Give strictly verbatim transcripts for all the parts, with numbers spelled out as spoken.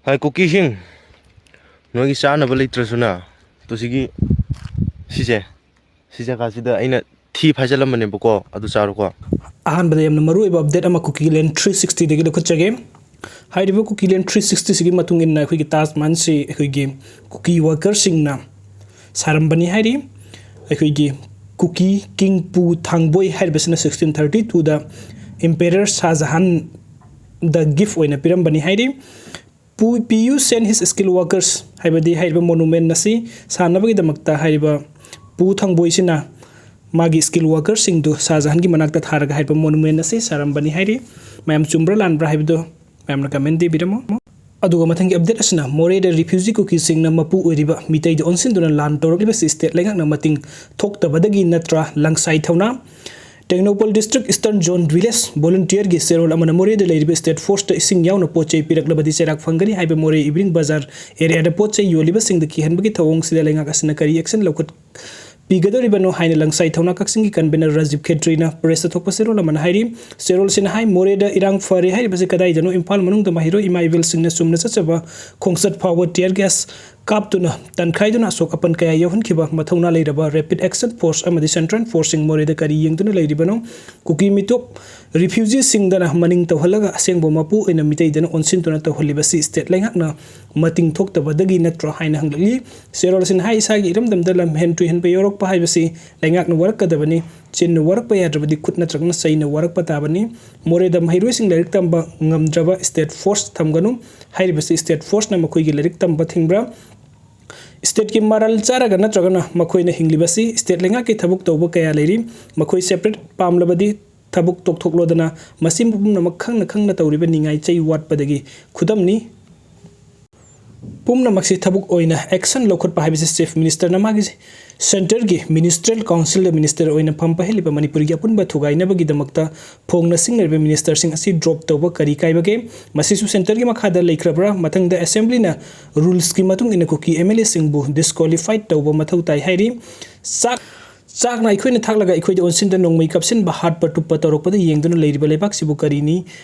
ꯍꯥꯏ ꯀꯨꯀꯤꯁꯤꯡ, ꯅꯣꯏꯒꯤ ꯆꯥꯅꯕ ꯂꯩꯇ꯭ꯔꯁꯨꯅ, ꯇꯨꯁꯤꯒꯤ ꯁꯤꯁꯦ, ꯁꯤ ꯖꯒꯥꯁꯤꯗ ꯑꯩꯅ ꯊꯤ ꯐꯥꯏꯖꯜꯂꯝꯕꯅꯦꯕꯀꯣ, ꯑꯗꯨ ꯆꯥꯔꯣꯀꯣ꯫ ꯑꯍꯥꯟꯕꯗ ꯌꯥꯝꯅ ꯃꯔꯨꯑꯣꯏꯕ ꯑꯞꯗꯦꯠ ꯑꯃ ꯀꯨꯀꯤꯂꯦꯟ ꯊ꯭ꯔꯤ ꯁꯤꯛꯁꯇꯤꯗꯒꯤ ꯂꯧꯈꯠꯆꯒꯦ꯫ ꯍꯥꯏꯔꯤꯕ ꯀꯨꯀꯤꯂꯦꯟ ꯊ꯭ꯔꯤ ꯁꯤꯛꯁꯇꯤꯁꯤꯒꯤ ꯃꯇꯨꯡ ꯏꯟꯅ ꯑꯩꯈꯣꯏꯒꯤ ꯇꯥꯖ ꯃꯍꯜꯁꯤ ꯑꯩꯈꯣꯏꯒꯤ ꯀꯨꯀꯤ ꯋꯥꯔꯀꯔꯁꯤꯡꯅ ꯁꯥꯔꯝꯕꯅꯤ ꯍꯥꯏꯔꯤ꯫ ꯑꯩꯈꯣꯏꯒꯤ ꯀꯨꯀꯤ ꯀꯤꯡ ꯄꯨ ꯊꯥꯡꯕꯣꯏ ꯍꯥꯏꯔꯤꯕꯁꯤꯅ ꯁꯤꯛꯁꯇꯤꯟ ꯊꯥꯔꯇꯤ ꯇꯨꯗ ꯏꯝꯄꯦꯔꯔ ꯁꯥꯍ ꯖꯍꯥꯟꯗ ꯒꯤꯐ ꯑꯣꯏꯅ ꯄꯤꯔꯝꯕꯅꯤ ꯍꯥꯏꯔꯤ꯫ ꯄꯨ, ꯄꯤꯌꯨ ꯁꯦꯟ ꯍꯤꯁ ꯁ꯭ꯀꯤꯜ ꯋꯥꯔꯀꯔꯁ ꯍꯥꯏꯕꯗꯤ ꯍꯥꯏꯔꯤꯕ ꯃꯣꯅꯨꯃꯦꯟ ꯑꯁꯤ ꯁꯥꯟꯅꯕꯒꯤꯗꯃꯛꯇ ꯍꯥꯏꯔꯤꯕ ꯄꯨ ꯊꯥꯡꯕꯣꯏꯁꯤꯅ ꯃꯥꯒꯤ ꯁ꯭ꯀꯤꯜ ꯋꯥꯔꯀꯔꯁꯤꯡꯗꯨ ꯁꯥꯍ ꯖꯍꯥꯟꯒꯤ ꯃꯅꯥꯛꯇ ꯊꯥꯔꯒ ꯍꯥꯏꯔꯤꯕ ꯃꯣꯅꯨꯃꯦꯟ ꯑꯁꯤ ꯁꯥꯔꯝꯕꯅꯤ ꯍꯥꯏꯔꯤ꯫ ꯃꯌꯥꯝ ꯆꯨꯝꯕ꯭ꯔꯥ ꯂꯥꯟꯕ꯭ꯔꯥ ꯍꯥꯏꯕꯗꯨ ꯃꯌꯥꯝꯅ ꯀꯃꯦꯟ ꯏꯕꯤꯔꯝꯃꯨ꯫ ꯑꯗꯨꯒ ꯃꯊꯪꯒꯤ ꯑꯞꯗꯦꯠ ꯑꯁꯤꯅ ꯃꯣꯔꯦꯗ ꯔꯤꯐ꯭ꯌꯨꯖꯤ ꯀꯨꯀꯤꯁꯤꯡꯅ ꯃꯄꯨ ꯑꯣꯏꯔꯤꯕ ꯃꯤꯇꯩꯗ ꯑꯣꯟꯁꯤꯟꯗꯨꯅ ꯂꯥꯟ ꯇꯧꯔꯛꯂꯤꯕꯁꯤ ꯁ꯭ꯇꯦꯠ ꯂꯩꯉꯥꯛꯅ ꯃꯇꯤꯡ ꯊꯣꯛꯇꯕꯗꯒꯤ ꯅꯠꯇ꯭ꯔꯥ ꯂꯪꯁꯥꯏ ꯊꯧꯅꯥ꯫ Tengnoupal district eastern zone village ꯚꯣꯂꯨꯟꯇꯤꯌꯔꯒꯤ ꯆꯦꯔꯣꯜ ꯑꯃꯅ ꯃꯣꯔꯦꯗ ꯂꯩꯔꯤꯕ ꯁ꯭ꯇꯦꯠ ꯐꯣꯔꯁꯇ ꯏꯁꯤꯡ ꯌꯥꯎꯅ ꯄꯣꯠ ꯆꯩ ꯄꯤꯔꯛꯂꯕꯗꯤ ꯆꯩꯔꯥꯛ ꯐꯪꯒꯅꯤ ꯍꯥꯏꯕ ꯃꯣꯔꯦ ꯏꯚꯤꯅꯤꯡ ꯕꯖꯥꯔ ꯑꯦꯔꯤꯌꯥꯗ ꯄꯣꯠ ꯆꯩ ꯌꯣꯜꯂꯤꯕꯁꯤꯡꯗ ꯀꯤꯍꯟꯕꯒꯤ ꯊꯧꯑꯣꯡꯁꯤꯗ ꯂꯩꯉꯥꯛ ꯑꯁꯤꯅ ꯀꯔꯤ ꯑꯦꯛꯁꯟ ꯂꯧꯈꯠ ꯄꯤꯒꯗꯧꯔꯤꯕꯅꯣ ꯍꯥꯏꯅ ꯂꯪꯁꯥꯏ ꯊꯧꯅꯥ ꯀꯛꯆꯤꯡꯒꯤ ꯀꯟꯚꯦꯅꯔ ꯔꯥꯖꯤꯕ ꯈꯦꯇ꯭ꯔꯤꯅ ꯄ꯭ꯔꯦꯁꯇ ꯊꯣꯛꯄ ꯆꯦꯔꯣꯜ ꯑꯃꯅ ꯍꯥꯏꯔꯤ꯫ ꯆꯦꯔꯣꯜꯁꯤꯅ ꯍꯥꯏ, ꯃꯣꯔꯦꯗ ꯏꯔꯥꯡ ꯐꯔꯦ ꯍꯥꯏꯔꯤꯕꯁꯤ ꯀꯗꯥꯏꯗꯅꯣ? ꯏꯝꯐꯥꯜ ꯃꯅꯨꯡꯗ ꯃꯍꯩꯔꯣꯏ ꯏꯃꯥ ꯏꯕꯦꯜꯁꯤꯡꯅ ꯆꯨꯝꯅ ꯆꯠꯆꯕ ꯈꯣꯡꯆꯠ ꯐꯥꯎꯕ ꯇꯤꯌꯔ ꯒ꯭ꯌꯥꯁ ꯀꯥꯞꯇꯨꯅ ꯇꯟꯈꯥꯏꯗꯨꯅ ꯑꯁꯣꯛ ꯑꯄꯟ ꯀꯌꯥ ꯌꯥꯎꯍꯟꯈꯤꯕ ꯃꯊꯧꯅꯥ ꯂꯩꯔꯕ ꯔꯦꯄꯤꯗ ꯑꯦꯛꯁꯟ ꯐꯣꯔꯁ ꯑꯃꯗꯤ ꯁꯦꯟꯇ꯭ꯔꯦꯜ ꯐꯣꯔꯁꯁꯤꯡ ꯃꯣꯔꯦꯗ ꯀꯔꯤ ꯌꯦꯡꯗꯨꯅ ꯂꯩꯔꯤꯕꯅꯣ? ꯀꯨꯀꯤ ꯃꯤꯇꯣꯞ ꯔꯤꯐ꯭ꯌꯨꯖꯤꯁꯤꯡꯗꯅ ꯃꯅꯤꯡ ꯇꯧꯍꯜꯂꯒ ꯑꯁꯦꯡꯕ ꯃꯄꯨ ꯑꯣꯏꯅ ꯃꯤꯇꯩꯗꯅ ꯑꯣꯟꯁꯤꯟꯗꯨꯅ ꯇꯧꯍꯜꯂꯤꯕꯁꯤ ꯁ꯭ꯇꯦꯠ ꯂꯩꯉꯥꯛꯅ ꯃꯇꯤꯡ ꯊꯣꯛꯇꯕꯗꯒꯤ ꯅꯠꯇ꯭ꯔꯣ ꯍꯥꯏꯅ ꯍꯪꯂꯛꯂꯤ꯫ ꯆꯦꯔꯣꯜꯁꯤꯅ ꯍꯥꯏ, ꯏꯁꯥꯒꯤ ꯏꯔꯝꯗꯝꯗ ꯂꯝ ꯍꯦꯟ ꯇꯨꯍꯦꯟꯕ ꯌꯥꯎꯔꯛꯄ ꯍꯥꯏꯕꯁꯤ ꯂꯩꯉꯥꯛꯅ ꯋꯥꯔꯛꯀꯗꯕꯅꯤ꯫ ꯆꯤꯟꯅ ꯋꯥꯔꯛꯄ ꯌꯥꯗ꯭ꯔꯕꯗꯤ ꯈꯨꯠ ꯅꯠꯇ꯭ꯔꯒꯅ ꯆꯩꯅ ꯋꯥꯔꯛꯄ ꯇꯥꯕꯅꯤ꯫ ꯃꯣꯔꯦꯗ ꯃꯍꯩꯔꯣꯏꯁꯤꯡ ꯂꯥꯏꯔꯤꯛ ꯇꯝꯕ ꯉꯝꯗ꯭ꯔꯕ ꯁ꯭ꯇꯦꯠ ꯐꯣꯔꯁ ꯊꯝꯒꯅꯨ꯫ ꯍꯥꯏꯔꯤꯕꯁꯤ ꯁ꯭ꯇꯦꯠ ꯐꯣꯔꯁꯅ ꯃꯈꯣꯏꯒꯤ ꯂꯥꯏꯔꯤꯛ ꯇꯝꯕ ꯊꯤꯡꯕ꯭ꯔꯥ? ꯁ꯭ꯇꯦꯠꯀꯤ ꯃꯔꯜ ꯆꯥꯔꯒ ꯅꯠꯇ꯭ꯔꯒꯅ ꯃꯈꯣꯏꯅ ꯍꯤꯡꯂꯤꯕꯁꯤ? ꯁ꯭ꯇꯦꯠ ꯂꯩꯉꯥꯛꯀꯤ ꯊꯕꯛ ꯇꯧꯕ ꯀꯌꯥ ꯂꯩꯔꯤ꯫ ꯃꯈꯣꯏ ꯁꯦꯄꯔꯦꯠ ꯄꯥꯝꯂꯕꯗꯤ ꯊꯕꯛ ꯇꯣꯛꯊꯣꯛꯂꯣꯗꯅ꯫ ꯃꯁꯤ ꯄꯨꯝꯅꯃꯛ ꯈꯪꯅ ꯈꯪꯅ ꯇꯧꯔꯤꯕ ꯅꯤꯡꯉꯥꯏ ꯆꯩ ꯋꯥꯠꯄꯗꯒꯤ ꯈꯨꯗꯝꯅꯤ꯫ ꯄꯨꯝꯅꯃꯛꯁꯤ ꯊꯕꯛ ꯑꯣꯏꯅ ꯑꯦꯛꯁꯟ ꯂꯧꯈꯠꯄ ꯍꯥꯏꯕꯁꯤ ꯆꯤꯐ ꯃꯤꯅꯤꯁꯇꯔꯅ ꯃꯥꯒꯤ ꯁꯦꯟꯇꯔꯒꯤ ꯃꯤꯅꯤꯁꯇ꯭ꯔꯦꯜ ꯀꯥꯎꯟꯁꯤꯜꯗ ꯃꯤꯅꯤꯁꯇꯔ ꯑꯣꯏꯅ ꯐꯝ ꯄꯥꯏꯍꯜꯂꯤꯕ ꯃꯅꯤꯄꯨꯔꯒꯤ ꯑꯄꯨꯟꯕ ꯊꯨꯒꯥꯏꯅꯕꯒꯤꯗꯃꯛꯇ ꯐꯣꯡꯅ ꯁꯤꯡꯅꯔꯤꯕ ꯃꯤꯅꯤꯁꯇꯔꯁꯤꯡ ꯑꯁꯤ ꯗ꯭ꯔꯣꯞ ꯇꯧꯕ ꯀꯔꯤ ꯀꯥꯏꯕꯒꯦ? ꯃꯁꯤꯁꯨ ꯁꯦꯟꯇꯔꯒꯤ ꯃꯈꯥꯗ ꯂꯩꯈ꯭ꯔꯕ꯭ꯔꯥ? ꯃꯊꯪꯗ ꯑꯦꯁꯦꯝꯕ꯭ꯂꯤꯅ ꯔꯨꯜꯁꯀꯤ ꯃꯇꯨꯡ ꯏꯟꯅ ꯀꯨꯀꯤ ꯑꯦꯝ ꯑꯦꯜ ꯑꯦꯁꯤꯡꯕꯨ ꯗꯤꯁꯀ꯭ꯋꯥꯂꯤꯐꯥꯏꯠ ꯇꯧꯕ ꯃꯊꯧ ꯇꯥꯏ ꯍꯥꯏꯔꯤ꯫ ꯆꯥꯛ ꯆꯥꯛꯅ ꯑꯩꯈꯣꯏꯅ ꯊꯥꯛꯂꯒ ꯑꯩꯈꯣꯏꯗ ꯑꯣꯟꯁꯤꯟꯗ ꯅꯣꯡꯃꯩ ꯀꯥꯞꯁꯤꯟꯕ, ꯍꯥꯠꯄ ꯇꯨꯞꯄ ꯇꯧꯔꯛꯄꯗ ꯌꯦꯡꯗꯨꯅ ꯂꯩꯔꯤꯕ ꯂꯩꯕꯥꯛꯁꯤꯕꯨ ꯀꯔꯤꯅꯤ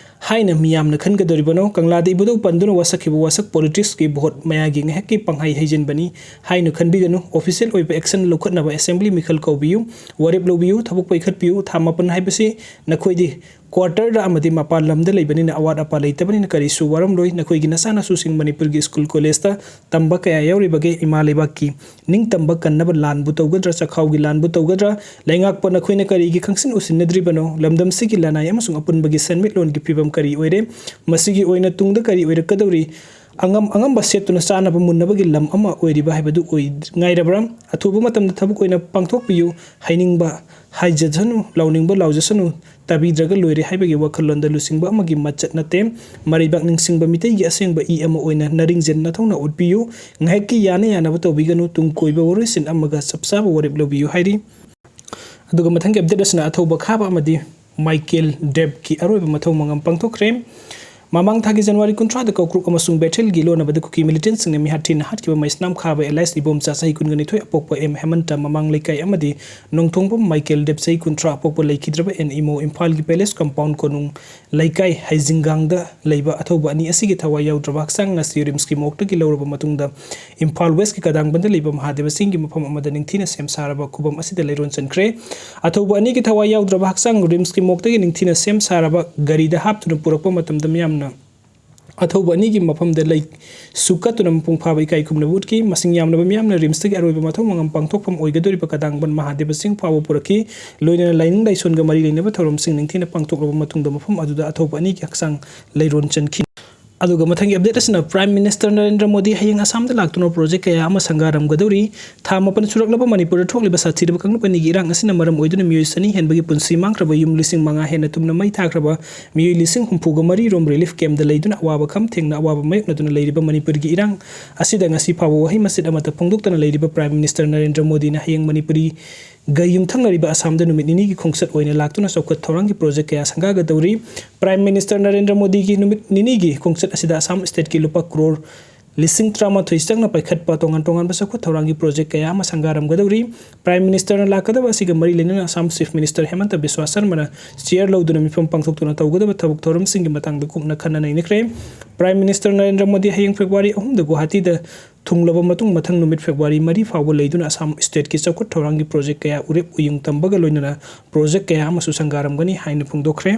ꯍꯥꯏꯅ ꯃꯤꯌꯥꯝꯅ ꯈꯟꯒꯗꯧꯔꯤꯕꯅꯣ? ꯀꯪꯂꯥꯗ ꯏꯕꯨꯙꯧ ꯄꯟꯗꯨꯅ ꯋꯥꯁꯛꯈꯤꯕ ꯋꯥꯁꯛ, ꯄꯣꯂꯤꯇꯤꯛꯁꯀꯤ ꯚꯣꯠ ꯃꯌꯥꯒꯤ ꯉꯥꯏꯍꯥꯛꯀꯤ ꯄꯪꯍꯩ ꯍꯩꯖꯤꯟꯕꯅꯤ ꯍꯥꯏꯅ ꯈꯟꯕꯤꯒꯅꯨ꯫ ꯑꯣꯐꯤꯁꯤꯌꯦꯜ ꯑꯣꯏꯕ ꯑꯦꯛꯁꯟ ꯂꯧꯈꯠꯅꯕ ꯑꯦꯁꯦꯝꯕ꯭ꯂꯤ ꯃꯤꯈꯜ ꯀꯧꯕꯤꯌꯨ, ꯋꯥꯔꯦꯞ ꯂꯧꯕꯤꯌꯨ, ꯊꯕꯛ ꯄꯥꯏꯈꯠꯄꯤꯌꯨ꯫ ꯊꯥ ꯃꯥꯄꯟ ꯍꯥꯏꯕꯁꯤ ꯅꯈꯣꯏꯗꯤ ꯀ꯭ꯋꯥꯔꯇꯔꯗ ꯑꯃꯗꯤ ꯃꯄꯥꯟ ꯂꯝꯗ ꯂꯩꯕꯅꯤꯅ, ꯑꯋꯥꯠ ꯑꯄꯥ ꯂꯩꯇꯕꯅꯤꯅ ꯀꯔꯤꯁꯨ ꯋꯥꯔꯝꯂꯣꯏ꯫ ꯅꯈꯣꯏꯒꯤ ꯅꯆꯥ ꯅꯁꯨꯁꯤꯡ ꯃꯅꯤꯄꯨꯔꯒꯤ ꯁ꯭ꯀꯨꯜ ꯀꯣꯂꯦꯖꯇ ꯇꯝꯕ ꯀꯌꯥ ꯌꯥꯎꯔꯤꯕꯒꯦ? ꯏꯃꯥ ꯂꯩꯕꯥꯛꯀꯤ ꯅꯤꯡꯇꯝꯕ ꯀꯟꯅꯕ ꯂꯥꯟꯕꯨ ꯇꯧꯒꯗ꯭ꯔꯥ, ꯆꯥꯛꯈꯥꯎꯒꯤ ꯂꯥꯟꯕꯨ ꯇꯧꯒꯗ꯭ꯔꯥ? ꯂꯩꯉꯥꯛꯄ ꯅꯈꯣꯏꯅ ꯀꯔꯤꯒꯤ ꯈꯪꯁꯤꯟ ꯎꯁꯤꯟꯅꯗ꯭ꯔꯤꯕꯅꯣ? ꯂꯝꯗꯝꯁꯤꯒꯤ ꯂꯅꯥꯏ ꯑꯃꯁꯨꯡ ꯑꯄꯨꯟꯕꯒꯤ ꯁꯦꯟꯃꯤꯠꯂꯣꯟꯒꯤ ꯐꯤꯕꯝ ꯀꯔꯤ ꯑꯣꯏꯔꯦ? ꯃꯁꯤꯒꯤ ꯑꯣꯏꯅ ꯇꯨꯡꯗ ꯀꯔꯤ ꯑꯣꯏꯔꯛꯀꯗꯧꯔꯤ? ꯑꯉꯝ ꯑꯉꯝꯕ ꯁꯦꯠꯇꯨꯅ ꯆꯥꯅꯕ ꯃꯨꯟꯅꯕꯒꯤ ꯂꯝ ꯑꯃ ꯑꯣꯏꯔꯤꯕ ꯍꯥꯏꯕꯗꯨ ꯑꯣꯏ ꯉꯥꯏꯔꯕ꯭ꯔꯥ? ꯑꯊꯨꯕ ꯃꯇꯝꯗ ꯊꯕꯛ ꯑꯣꯏꯅ ꯄꯥꯡꯊꯣꯛꯄꯤꯌꯨ꯫ ꯍꯥꯏꯅꯤꯡꯕ ꯍꯥꯏꯖꯁꯅꯨ, ꯂꯥꯎꯅꯤꯡꯕ ꯂꯥꯎꯖꯁꯅꯨ, ꯇꯥꯕꯤꯗ꯭ꯔꯒ ꯂꯣꯏꯔꯦ ꯍꯥꯏꯕꯒꯤ ꯋꯥꯈꯜꯂꯣꯟꯗ ꯂꯨꯆꯤꯡꯕ ꯑꯃꯒꯤ ꯃꯆꯠ ꯅꯠꯇꯦ꯫ ꯃꯔꯩꯕꯥꯛ ꯅꯤꯡꯁꯤꯡꯕ ꯃꯤꯇꯩꯒꯤ ꯑꯁꯦꯡꯕ ꯏ ꯑꯃ ꯑꯣꯏꯅ ꯅꯔꯤꯡꯖꯦꯜ ꯅꯊꯧꯅ ꯎꯠꯄꯤꯌꯨ꯫ ꯉꯥꯏꯍꯥꯛꯀꯤ ꯌꯥꯅ ꯌꯥꯅꯕ ꯇꯧꯕꯤꯒꯅꯨ꯫ ꯇꯨꯡ ꯀꯣꯏꯕ ꯋꯥꯔꯣꯏꯁꯤꯟ ꯑꯃꯒ ꯆꯞ ꯆꯥꯕ ꯋꯥꯔꯦꯞ ꯂꯧꯕꯤꯌꯨ ꯍꯥꯏꯔꯤ꯫ ꯑꯗꯨꯒ ꯃꯊꯪꯒꯤ ꯑꯞꯗꯦꯠ ꯑꯁꯤꯅ ꯑꯊꯧꯕ ꯈꯥꯕ ꯑꯃꯗꯤ ꯃꯥꯏꯀꯦꯜ ꯗꯦꯕꯀꯤ ꯑꯔꯣꯏꯕ ꯃꯊꯧ ꯃꯉꯝ ꯄꯥꯡꯊꯣꯛꯈ꯭ꯔꯦ꯫ ꯃꯃꯥꯡ ꯊꯥꯒꯤ ꯖꯅꯋꯥꯔꯤ ꯀꯨꯟꯊ꯭ꯔꯥꯗ ꯀꯧꯀ꯭ꯔꯨꯛ ꯑꯃꯁꯨꯡ ꯕꯦꯊꯦꯜꯒꯤ ꯂꯣꯟꯅꯕꯗ ꯀꯨꯀꯤ ꯃꯤꯂꯤꯇꯦꯟꯁꯤꯡꯅ ꯃꯤꯍꯥꯠ ꯊꯤꯅ ꯍꯥꯠꯈꯤꯕ ꯃꯩꯁꯅꯥꯝ ꯈꯥꯕ ꯑꯦꯂꯥꯏꯁ ꯏꯕꯣꯝꯆꯥ ꯆꯍꯤ ꯀꯨꯟꯒ ꯅꯤꯊꯣꯏ ꯑꯄꯣꯛꯄ ꯑꯦꯝ ꯍꯦꯃꯟꯇ ꯃꯃꯥꯡ ꯂꯩꯀꯥꯏ ꯑꯃꯗꯤ ꯅꯣꯡꯊꯣꯡꯕꯝ ꯃꯥꯏꯀꯦꯜ ꯗꯦꯕ ꯆꯍꯤ ꯀꯨꯟꯊ꯭ꯔꯥ ꯑꯄꯣꯛꯄ ꯂꯩꯈꯤꯗ꯭ꯔꯕ ꯑꯦꯟ ꯏꯃꯣ ꯏꯝꯐꯥꯜꯒꯤ ꯄꯦꯂꯦꯁ ꯀꯝꯄꯥꯎꯟ ꯀꯣꯅꯨꯡ ꯂꯩꯀꯥꯏ ꯍꯩꯖꯤꯡꯒꯥꯡꯗ ꯂꯩꯕ ꯑꯊꯧꯕ ꯑꯅꯤ ꯑꯁꯤꯒꯤ ꯊꯋꯥꯏ ꯌꯥꯎꯗ꯭ꯔꯕ ꯍꯛꯆꯥꯡ ꯑꯁꯤ ꯔꯤꯝꯁꯀꯤ ꯃꯣꯔꯒꯇꯒꯤ ꯂꯧꯔꯕ ꯃꯇꯨꯡꯗ ꯏꯝꯐꯥꯜ ꯋꯦꯁꯀꯤ ꯀꯗꯥꯡꯕꯟꯗ ꯂꯩꯕ ꯃꯍꯥꯗꯦꯕ ꯆꯤꯡꯒꯤ ꯃꯐꯝ ꯑꯃꯗ ꯅꯤꯡꯊꯤꯅ ꯁꯦꯝ ꯁꯥꯔꯕ ꯈꯨꯕꯝ ꯑꯁꯤꯗ ꯂꯩꯔꯣꯟ ꯆꯟꯈ꯭ꯔꯦ꯫ ꯑꯊꯧꯕ ꯑꯅꯤꯒꯤ ꯊꯋꯥꯏ ꯌꯥꯎꯗ꯭ꯔꯕ ꯍꯛꯆꯥꯡ ꯔꯤꯝꯁꯀꯤ ꯃꯣꯔꯒꯇꯒꯤ ꯅꯤꯡꯊꯤꯅ ꯁꯦꯝ ꯁꯥꯔꯕ ꯒꯥꯔꯤꯗ ꯍꯥꯞꯇꯨꯅ ꯄꯨꯔꯛꯄ ꯃꯇꯝꯗ ꯃꯤꯌꯥꯝꯅ ꯑꯊꯧꯕ ꯑꯅꯤꯒꯤ ꯃꯐꯝꯗ ꯂꯩꯁꯨ ꯀꯠꯇꯨꯅ ꯃꯄꯨꯡ ꯐꯥꯕ ꯏꯀꯥꯏ ꯈꯨꯝꯅꯕ ꯎꯠꯈꯤ꯫ ꯃꯁꯤꯡ ꯌꯥꯝꯂꯕ ꯃꯤꯌꯥꯝꯅ ꯔꯤꯝꯁꯇꯒꯤ ꯑꯔꯣꯏꯕ ꯃꯊꯧ ꯃꯉꯝ ꯄꯥꯡꯊꯣꯛꯐꯝ ꯑꯣꯏꯒꯗꯧꯔꯤꯕ ꯀꯗꯥꯡꯕꯟ ꯃꯍꯥꯗꯦꯕ ꯆꯤꯡ ꯐꯥꯎꯕ ꯄꯨꯔꯛꯈꯤ꯫ ꯂꯣꯏꯅꯅ ꯂꯥꯏꯅꯤꯡ ꯂꯥꯏꯁꯣꯟꯒ ꯃꯔꯤ ꯂꯩꯅꯕ ꯊꯧꯔꯝꯁꯤꯡ ꯅꯤꯡꯊꯤꯅ ꯄꯥꯡꯊꯣꯛꯂꯕ ꯃꯇꯨꯡꯗ ꯃꯐꯝ ꯑꯗꯨꯗ ꯑꯊꯧꯕ ꯑꯅꯤꯒꯤ ꯍꯛꯆꯥꯡ ꯂꯩꯔꯣꯟ ꯆꯟꯈꯤ꯫ ꯑꯗꯨꯒ ꯃꯊꯪꯒꯤ ꯑꯞꯗꯦꯠ ꯑꯁꯤꯅ ꯄ꯭ꯔꯥꯏꯝ ꯃꯤꯅꯤꯁꯇꯔ ꯅꯔꯦꯟꯗ꯭ꯔ ꯃꯣꯗꯤ ꯍꯌꯦꯡ ꯑꯁꯥꯝꯗ ꯂꯥꯛꯇꯨꯅ ꯄ꯭ꯔꯣꯖꯦꯛ ꯀꯌꯥ ꯑꯃ ꯁꯪꯒꯥꯔꯝꯒꯗꯧꯔꯤ꯫ ꯊꯥ ꯃꯥꯄꯟ ꯁꯨꯔꯛꯂꯕ ꯃꯅꯤꯄꯨꯔꯗ ꯊꯣꯛꯂꯤꯕ ꯁꯥꯊꯤꯔꯕ ꯀꯥꯡꯂꯨꯞ ꯑꯅꯤꯒꯤ ꯏꯔꯥꯡ ꯑꯁꯤꯅ ꯃꯔꯝ ꯑꯣꯏꯗꯨꯅ ꯃꯤꯑꯣꯏ ꯆꯅꯤ ꯍꯦꯟꯕꯒꯤ ꯄꯨꯟꯁꯤ ꯃꯥꯡꯈ꯭ꯔꯕ, ꯌꯨꯝ ꯂꯤꯁꯤꯡ ꯃꯉꯥ ꯍꯦꯟꯅ ꯇꯨꯝꯅ ꯃꯩ ꯊꯥꯈ꯭ꯔꯕ, ꯃꯤꯑꯣꯏ ꯂꯤꯁꯤꯡ ꯍꯨꯝꯐꯨꯒ ꯃꯔꯤ ꯔꯣꯝ ꯔꯤꯂꯤꯐ ꯀꯦꯝꯞꯇ ꯂꯩꯗꯨꯅ ꯑꯋꯥꯕ ꯈꯝ ꯊꯦꯡꯅ ꯑꯋꯥꯕ ꯃꯥꯌꯣꯛꯅꯗꯨꯅ ꯂꯩꯔꯤꯕ ꯃꯅꯤꯄꯨꯔꯒꯤ ꯏꯔꯥꯡ ꯑꯁꯤꯗ ꯉꯁꯤ ꯐꯥꯎꯕ ꯋꯥꯍꯩ ꯃꯆꯦꯠ ꯑꯃꯠꯇ ꯐꯣꯡꯗꯣꯛꯇꯅ ꯂꯩꯔꯤꯕ ꯄ꯭ꯔꯥꯏꯝ ꯃꯤꯅꯤꯁꯇꯔ ꯅꯔꯦꯟꯗ꯭ꯔ ꯃꯣꯗꯤꯅ ꯍꯌꯦꯡ ꯃꯅꯤꯄꯨꯔꯤ ꯒ ꯌꯨꯝꯊꯪꯅꯔꯤꯕ ꯑꯁꯥꯝꯗ ꯅꯨꯃꯤꯠ ꯅꯤꯅꯤꯒꯤ ꯈꯣꯡꯆꯠ ꯑꯣꯏꯅ ꯂꯥꯛꯇꯨꯅ ꯆꯥꯎꯈꯠ ꯊꯧꯔꯥꯡꯒꯤ ꯄ꯭ꯔꯣꯖꯦꯛ ꯀꯌꯥ ꯁꯪꯒꯥꯒꯗꯧꯔꯤ꯫ ꯄ꯭ꯔꯥꯏꯝ ꯃꯤꯅꯤꯁꯇꯔ ꯅꯔꯦꯟꯗ꯭ꯔ ꯃꯣꯗꯤꯒꯤ ꯅꯨꯃꯤꯠ ꯅꯤꯅꯤꯒꯤ ꯈꯣꯡꯆꯠ ꯑꯁꯤꯗ ꯑꯁꯥꯝ ꯁ꯭ꯇꯦꯠꯀꯤ ꯂꯨꯄꯥ ꯀ꯭ꯔꯣꯔ ꯂꯤꯁꯤꯡ ꯇꯔꯥꯃꯥꯊꯣꯏ ꯆꯪꯅ ꯄꯥꯏꯈꯠꯄ ꯇꯣꯉꯥꯟ ꯇꯣꯉꯥꯟꯕ ꯆꯥꯎꯈꯠ ꯊꯧꯔꯥꯡꯒꯤ ꯄ꯭ꯔꯣꯖꯦꯛ ꯀꯌꯥ ꯑꯃ ꯁꯪꯒꯥꯔꯝꯒꯗꯧꯔꯤ꯫ ꯄ꯭ꯔꯥꯏꯝ ꯃꯤꯅꯤꯁꯇꯔꯅ ꯂꯥꯛꯀꯗꯕ ꯑꯁꯤꯒ ꯃꯔꯤ ꯂꯩꯅꯅ ꯑꯁꯥꯝ ꯆꯤꯐ ꯃꯤꯅꯤꯁꯇꯔ ꯍꯦꯃꯟꯇ ꯕꯤꯁ꯭ꯋꯥ ꯁꯔꯃꯅ ꯆꯤꯌꯔ ꯂꯧꯗꯨꯅ ꯃꯤꯐꯝ ꯄꯥꯡꯊꯣꯛꯇꯨꯅ ꯇꯧꯒꯗꯕ ꯊꯕꯛ ꯊꯧꯔꯝꯁꯤꯡꯒꯤ ꯃꯇꯥꯡꯗ ꯀꯨꯞꯅ ꯈꯟꯅ ꯅꯩꯅꯈ꯭ꯔꯦ꯫ ꯄ꯭ꯔꯥꯏꯝ ꯃꯤꯅꯤꯁꯇꯔ ꯅꯔꯦꯟꯗ꯭ꯔ ꯃꯣꯗꯤ ꯍꯌꯦꯡ ꯐꯦꯕ꯭ꯔꯨꯋꯥꯔꯤ ꯑꯍꯨꯝꯗ ꯒꯨꯋꯥꯍꯥꯇꯤꯗ ꯊꯨꯡꯂꯕ ꯃꯇꯨꯡ, ꯃꯊꯪ ꯅꯨꯃꯤꯠ ꯐꯦꯕ꯭ꯔꯨꯋꯥꯔꯤ ꯃꯔꯤ ꯐꯥꯎꯕ ꯂꯩꯗꯨꯅ ꯑꯁꯥꯝ ꯁ꯭ꯇꯦꯠꯀꯤ ꯆꯥꯎꯈꯠ ꯊꯧꯔꯥꯡꯒꯤ ꯄ꯭ꯔꯣꯖꯦꯛ ꯀꯌꯥ ꯎꯔꯦꯞ ꯎꯌꯨꯡ ꯇꯝꯕꯒ ꯂꯣꯏꯅꯅ ꯄ꯭ꯔꯣꯖꯦꯛ ꯀꯌꯥ ꯑꯃꯁꯨ ꯁꯪꯒꯥꯔꯝꯒꯅꯤ ꯍꯥꯏꯅ ꯐꯣꯡꯗꯣꯛꯈ꯭ꯔꯦ꯫